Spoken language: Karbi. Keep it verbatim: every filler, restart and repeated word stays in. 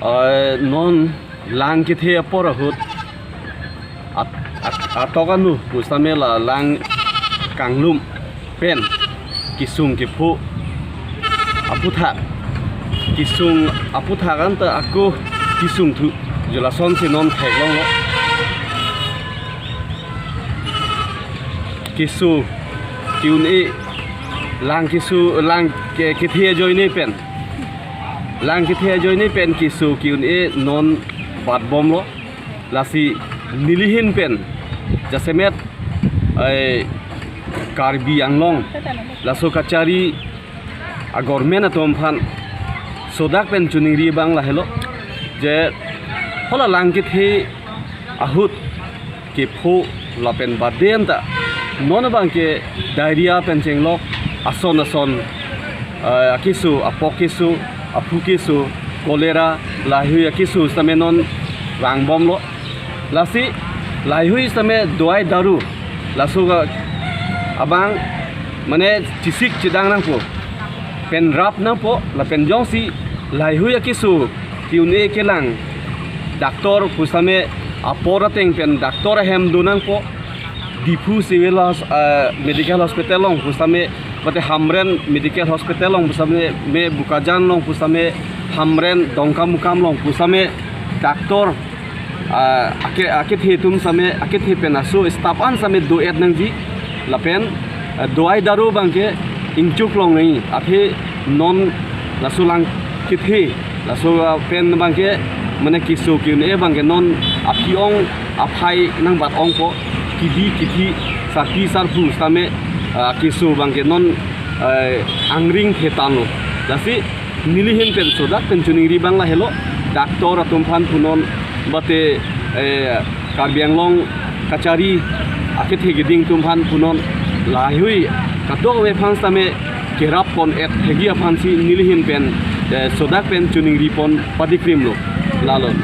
Eh, non lang kethe apor ahut at, at, atok anu pusitame la lang kanglum pen kesung kepho aputhak, kesung aputhak anta ako kesung thu, jo lasonsi non theklonglo. Keso ke-un-e, lang keso, lang ke, kethe ajoine pen, lang kethe ajoine pen keso ke-un-e non batbomlo. Lasi nelihin pen jasemet, eh, Karbi Anglong laso kachari a-government atum aphan sodak pen choningri abang lahelo, je hala lang kethe ahut kepho lapen baden ta non abangke diarrhea pen chenglok ason ason, eh, akeso, apok keso, aphu keso, cholera, laheihui akeso sitame non vangbomlo. Lasi laheihui sitame dawai daru laso ka abang mane chesik chedang nangpo, pen rap nangpo, lapen jongsi laheihui akeso ke-un-e kelang, doctor pusitame apor ateng pen doctor ahem do nangpo. Diphu Civil Hos-, eh, Medical Hospital along pusitame, mate Hamren Medical Hospital along pusitame, me Bokajan along pusitame, Hamren Dongkamukam along pusitame doctor, ah, ake, akethe atum sitame, akethe pen laso staff an sitame do-et nangji, lapen, ah, dawai daru abangke ingchuk long nangji, athe non laso lang kethe, laso, ah, pen abangke mane keso ke-un-e abangke non aphi-ong aphai nangbat-ongpo, kebi kethe, sarpi sarpo sitame, ah, keso abangke non, eh, angring the tanglo. Lasi nelihin pen sodak pen choningri abang lahelo, doctor atum aphan punon, mate, eh, Karbi Anglong kachari akethe keding atum aphan punon, laheihui kadokave aphan sitame kerap pon-et thekji aphansi nelihin pen, eh, sodak pen choningri pon padikrimlo. Lalo.